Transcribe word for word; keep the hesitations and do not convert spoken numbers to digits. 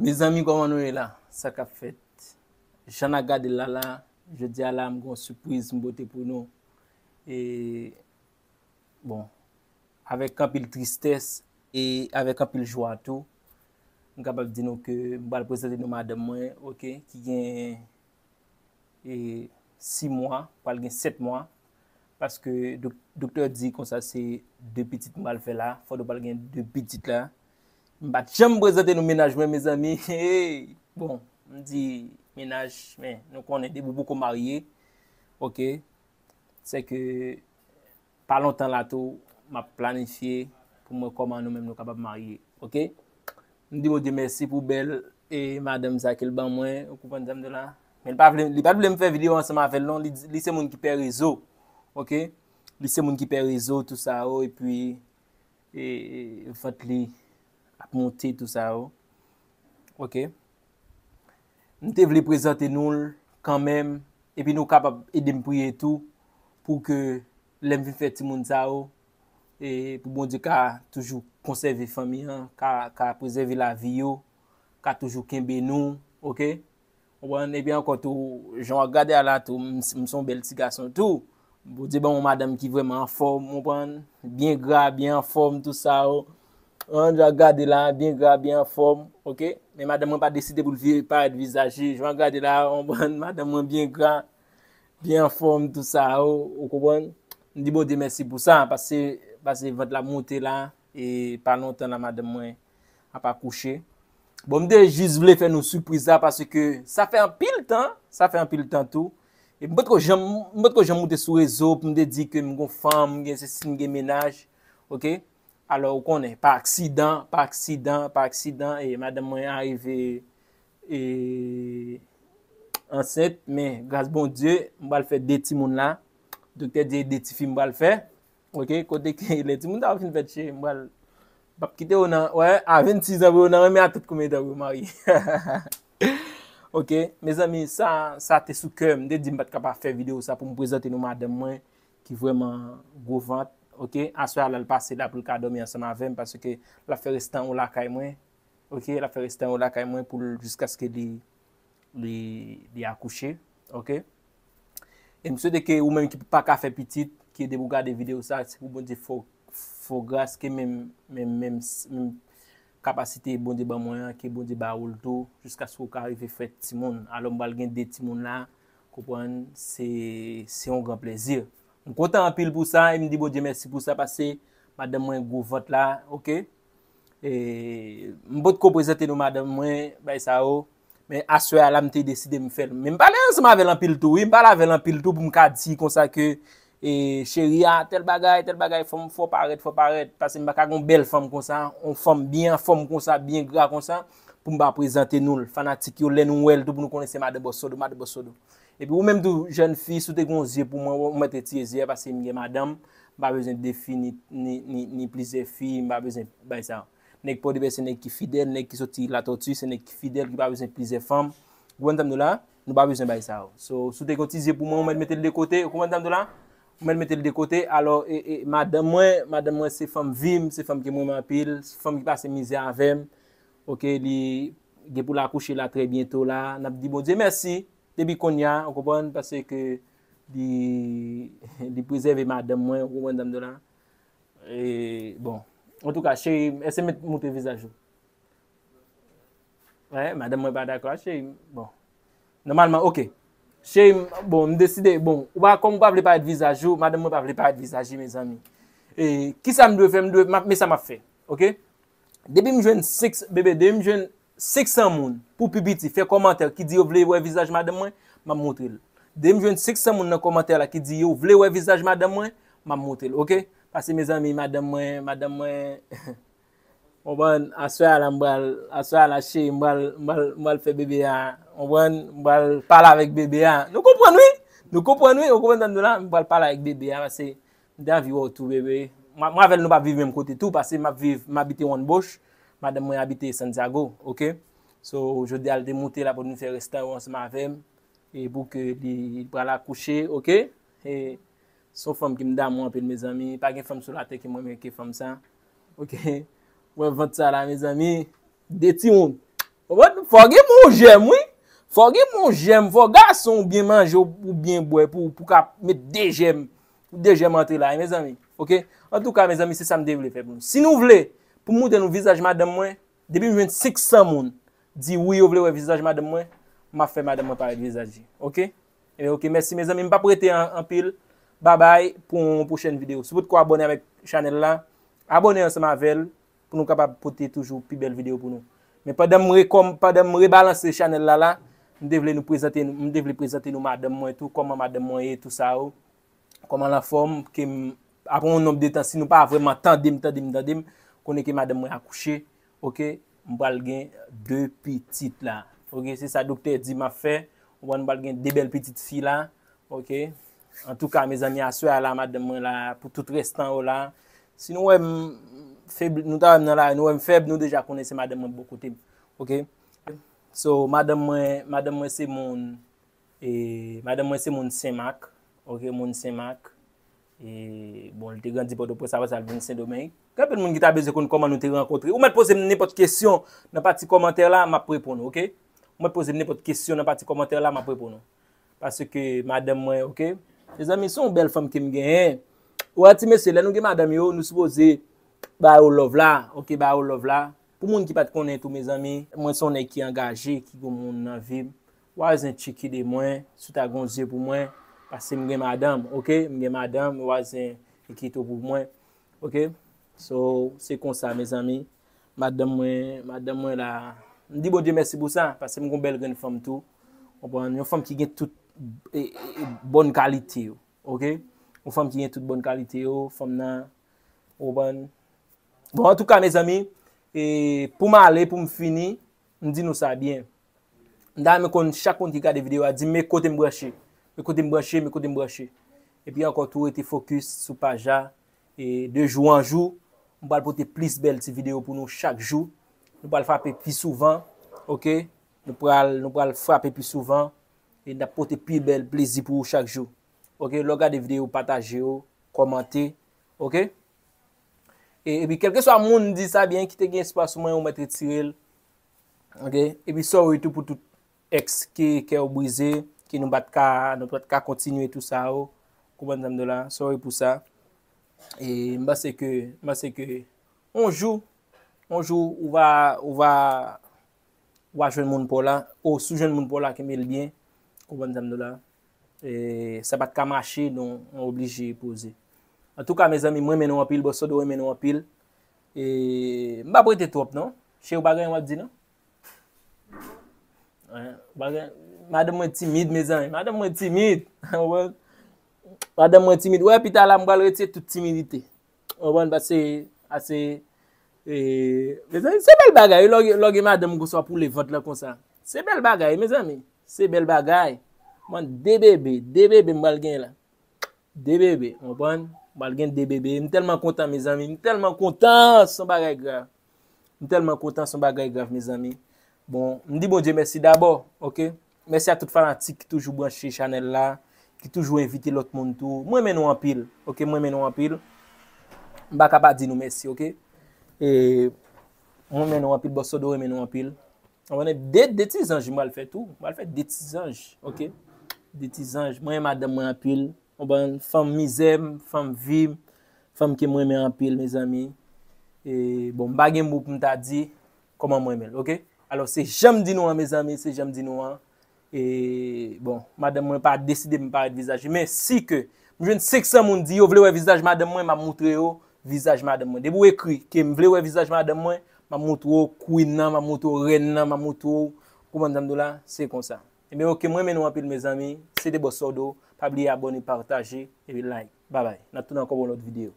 Mezanmi, kòman nou ye la? Sa k ap fèt? Jan n ap gade l la la, jodi a la, m gen yon sipriz m pote pou nou. E, bon, avèk anpil tristès e avèk anpil jwa tou, m kapab di nou ke m pral prezante nou madanm mwen, oke, ki gen e, sis mwa, pral gen sèt mwa, paske dok- doktè di konsa se de pitit m pral fè la, fò nou pral gen de pitit la. M pa t janm prezante nou mennaj mwen, mezanmi. Hey! Bon, m di mennaj, men nou konnen depi w poko marye, oke, se ke pa lontan la tou, m ap planifye pou m wè kòman nou menm nou kapab marye, oke? M di Bondye mèsi pou bèl e madanm sa ke l ban mwen, ou konprann sa m di w la? Men li pa vle, li pa t vle m fè videyo ansanm avè l non, li, li se moun ki pè rezo, oke? Li se moun ki pè rezo, tou sa yo, epi e, vant li ap monte, tou sa yo. Oke. M te vle prezante nou l kanmenm, epi nou kapab ede m priye tou, pou ke lè m vin fè timoun sa yo, e pou Bondye ka toujou konsève fanmi an, ka, ka prezève lavi yo, ka toujou kenbe nou, oke? Konprann? Epi ankò tou, jan w ap gade a la tou, m, m se yon bèl ti gason tou. Bondye ban m yon madanm ki vrèman anfòm, konprann? Byen gra, byen anfòm, tou sa yo. Konprann? Jan w ap gade la, byen gra, byen anfòm, oke? Men madanm mwen pa deside pou l vire parèt vizaj li. Jan w ap gade la, konprann? Madanm mwen byen gra, byen anfòm, tou sa yo, ou konprann? M di Bondye mèsi pou sa, paske, paske vant la monte la, e pa lontan la, madanm mwen ap akouche. Bon, m te jis vle fè nou sipriz la paske sa fè anpil tan, sa fè anpil tan tou. E m potko janm, m potko janm moute sou rezo pou m te di ke m gon fanm, m gen sesi, m gen mennaj. Oke? Alò, ou konnen, pa aksidan, pa aksidan, pa aksidan, e madanm mwen arive e, ansent, men gras Bondye, m pral fè de timoun la. Doktè di de tifi m pral fè. Oke, kote ke lè timoun sa yo fin fèt, cheri, m pral, m p ap kite yo nan, wè, a vennsis an pou yo nan renmen a tout konbyen tan pou yo marye. Oke, mezanmi, sa, sa te sou kè m. M te di m pa t ka pa fè videyo sa pou m prezante nou madanm mwen, ki vrèman gwo vant. Oke, aswè a la l pase la pou l ka dòmi ansanm avè m, paske l ap fè restan yo lakay mwen. Oke, l ap fè restan yo lakay mwen pou l, jiskaske li, li, li akouche. Oke? E m swete ke ou menm ki pa ka fè pitit, ki depi w gade videyo sa, se pou Bondye fè w, fè w gras, ke menm, menm, menm, menm kapasite Bondye ban mwen an, ke Bondye ba ou l tou, jiskaske w ka rive fè timoun. Alò, m pral gen de timoun la, konprann, se, se yon gran plezi. M kontan anpil pou sa, e m di Bondye mèsi pou sa, paske madanm mwen gwo vant la, oke? E, m potko prezante nou madanm mwen, bay sa yo. Men aswè a la, m te deside m fè l. Men m pale ansanm avè l anpil tou, wi. M pale avè l anpil tou pou m ka di konsa ke, e, cheri a, tèl bagay, tèl bagay, fò m, fò parèt, fò parèt. Paske m pa ka gon bèl fanm konsa, yon fanm byen anfòm konsa, byen gra konsa, pou m pa prezante nou l. Fanatik yo, lè nou wè l tou, pou nou konnen se madan Bòs Sodo, madan Bòs Sodo. Epi ou menm tou, jèn fi, si w te gon zye pou mwen, ou mèt retire zye a, paske m gen madanm, m pa bezwen defi ni, ni, ni, ni plizyè fi, m pa bezwen bay sa. Nèg Pòdepè se nèg ki fidèl, nèg ki soti Latòti se nèg ki fidèl, ki pa bezwen plizyè fanm. Ou konprann sa m di w la? Nou pa bezwen bay sa yo. So, si w te gen yon ti zye pou mwen, ou mèt mete l de kote, ou konprann sa m di w la? Ou mèt mete l de kote. Alò, e, e, madanm mwen, madanm mwen se fanm vi m, se fanm ke m renmen anpil, se fanm ki pase mizè avè m. Oke, li gen pou l akouche la trè byento la. N ap di Bondye mèsi depi kounye a, ou konprann, paske li, li prezève madanm mwen, ou konprann sa m di w la? E, bon, antouka, cheri, èske m mèt moute vizaj ou? Wè, madanm mwen pa dakò, cheri. Bon, nòmalman, oke. Cheri, bon, m deside, bon, ou pa, kòm ou pa vle parèt vizaj ou, madanm mwen pa vle parèt vizaj li, mezanmi. E, kisa m dwe fè? M dwe, m ap, men sa m ap fè, oke? Depi m jwenn senk, bebe, depi m jwenn senk san moun, pou pi piti, fè kòmantè ki di yo vle wè vizaj madanm mwen, m ap montre l. Depi m jwenn senk san moun nan kòmantè la ki di yo vle wè vizaj madanm mwen, m ap montre l, oke? Paske, mezanmi, madanm mwen, madanm mwen, konprann, aswè a la, m pral, aswè a la, cheri, m pral, m pral, m pral fè bebe a, konprann, m pral pale avèk bebe a. Nou konprann, wi? Nou konprann, wi? Ou konprann sa m di w la? M pral pale avèk bebe a, paske m te anvi wè w tou, bebe. Mwen, mwen avè l, nou pa viv menm kote tou, paske m ap viv, m abite Juan Bosch, madanm mwen abite Santiago, oke? So, jodi a, l te moute la pou nou fè restan yo ansanm avè m, e pou ke li, li pral akouche, oke? E se yon fanm ki m damou anpil, mezanmi. Pa gen fanm sou latè ki m renmen ke fanm sa, oke? Wè vant sa la, mezanmi. De timoun. Konprann? Fò gen bon jèm, wi. Fò gen bon jèm. Fò gason ou byen manje, ou byen bwè, pou, pou ka met de jèm, pou de jèm antre la, mezanmi. Oke? Antouka, mezanmi, se sa m te vle fè pou nou. Si nou vle, pou m moutre nou vizaj madanm mwen, depi m jwenn senk san moun, di wi, yo vle wè vizaj madanm mwen, m ap fè madanm mwen parèt vizaj li. Oke? Ebyen, oke, mèsi, mezanmi. M p ap rete an-, anpil. Babay, pou yon pwochèn videyo. Si w potko abòne avèk chanèl la, abòne ansanm avè l, pou nou kapab pote toujou pi bèl videyo pou nou. Men pandan m rekòm-, pandan m rebalanse chanèl la la, m te vle nou prezante, m te vle prezante nou madanm mwen tou, kòman madanm mwen ye, tou sa yo. Kòman l anfòm, ke m, apre yon nonb de tan, si nou pa vrèman tande m, tande m, tande m, konnen ke madanm mwen akouche, oke, m pral gen de pitit la. Oke, se sa doktè di m ap fè, ou konprann, m pral gen de bèl pitit fi la, oke. Antouka, mezanmi, aswè a la, madanm mwen la, pou tout rès tan yo la, si nou wè m febli, nou ta wè m nan lari, nou wè m fèb, nou deja konnen se madanm mwen k bò kote m, oke. So, madanm mwen, madanm mwen se moun, E, madanm mwen se moun Senmak, oke, moun Senmak. E, bon, li te grandi Pòtoprens, apre sa, li vin Sendomeng. Gen anpil moun ki ta bezwen konn kòman nou te rankontre. Ou mèt poze m nenpòt kesyon nan pati kòmantè la, m ap reponn ou, oke? Ou mèt poze m nenpòt kesyon nan pati kòmantè la, m ap reponn ou. Paske madanm mwen, oke? Mezanmi, se yon bèl fanm ke m genyen. Ou wè, ti mesye, lè nou gen madanm yo, nou sipoze ba yo love la, oke, ba yo love la. Pou moun ki pa t konnen tou, mezanmi, mwen se yon nèg ki angaje, ki gen moun nan vi m. Wazen tcheke de mwen, si w ta gen yon zye pou mwen, paske m gen madanm, oke? M gen madanm, wazen enkyete w pou mwen, oke? So, se konsa, mezanmi. Madanm mwen, madanm mwen la, m di Bondye mèsi pou sa, paske m gen yon bèl grenn fanm tou. Ou konprann? Yon fanm ki gen tout, e, e, e, bòn kalite yo, oke? Yon fanm ki gen tout bòn kalite yo, fanm nan, ou konprann? Bon, antouka, mezanmi, e, pou m ale, pou m fini, m di nou sa byen. M ta renmen konn chak moun ki gade videyo a, di m men kote m branche. Men kote m branche, men kote m branche. Epi ankò tou, rete fokis sou paj la. E de jou an jou, m pral pote plis bèl ti videyo pou nou chak jou. Nou pral frape pi souvan, oke? Nou pral, nou pral frape pi souvan. E n ap pote pi bèl plezi pou ou chak jou. Oke? Lè w gade videyo, pataje yo, kòmante. Oke? E, epi, kèlkeswa moun di sa byen, ki te gen espwa sou mwen, ou mèt retire l. Oke? Epi, sorry tou pou tout èks ke kè yo brize, ke nou pa t ka, nou pa t ka kontinye tou sa yo. Konprann sa m di w la? Sorry pou sa. E m panse ke, m panse ke yon jou, yon jou, ou va, ou va, ou va jwenn moun pa w la, ou si w jwenn moun pa w la, kenbe l byen. Konprann sa m di w la? E sa pa t ka mache, nou, nou oblije poze. Antouka, mezanmi, m renmen nou anpil, Bòs Sodo renmen nou anpil. E m p ap rete twòp, non. Cheri, w pa gen anyen w ap di, non? Hein, w pa gen, madanm mwen timid, mezanmi. Madanm mwen timid. Madanm mwen timid. Wè, pita la, m pral retire tout timidite. Ou konprann? Paske, ase, e, mezanmi, se bèl bagay, lè w gen, lè w gen madanm konsa pou leve vant lan konsa. Se bèl bagay, mezanmi. Se bèl bagay. Mwen, de bebe, de bebe m pral gen la. De bebe, ou konprann? M pral gen de bebe. M tèlman kontan, mezanmi. M tèlman kontan, se yon bagay grav. M tèlman kontan, se yon bagay grav, mezanmi. Bon, m di Bondye mèsi dabò, oke? Mèsi a tout fanatik ki toujou branche chanèl la, ki toujou envite lòt moun tou. Mwen renmen nou anpil, oke? Mwen renmen nou anpil. M pa ka pa di nou mèsi, oke? E mwen renmen nou anpil, Bòs Sodo renmen nou anpil. Ou konnen de, de ti zanj m pral fè tou. M pral fè de ti zanj, oke? De ti zanj. Mwen renmen madanm mwen anpil. Ou konprann? Fanm mizè m, fanm vi m, fanm ke m renmen anpil, mezanmi. E, bon, m pa gen mo pou m ta di kòman m renmen l, oke? Alò, se jan m di nou an, mezanmi, se jan m di nou an. E, bon, madanm mwen pa deside m parèt vizaj li. Men si ke m jwenn senk san moun di yo vle wè vizaj madanm mwen, m ap moutre yo vizaj madanm mwen. Depi w ekri ke m vle wè vizaj madanm mwen, m ap moutre w queen nan, m ap moutre w rèn nan, m ap moutre w, konprann sa m di w la? Se konsa. Ebyen, oke, mwen renmen nou anpil, mezanmi. Se te Bòs Sodo. Pa bliye abòne, pataje, epi like. Babay. N ap tounen ankò pou yon lòt videyo.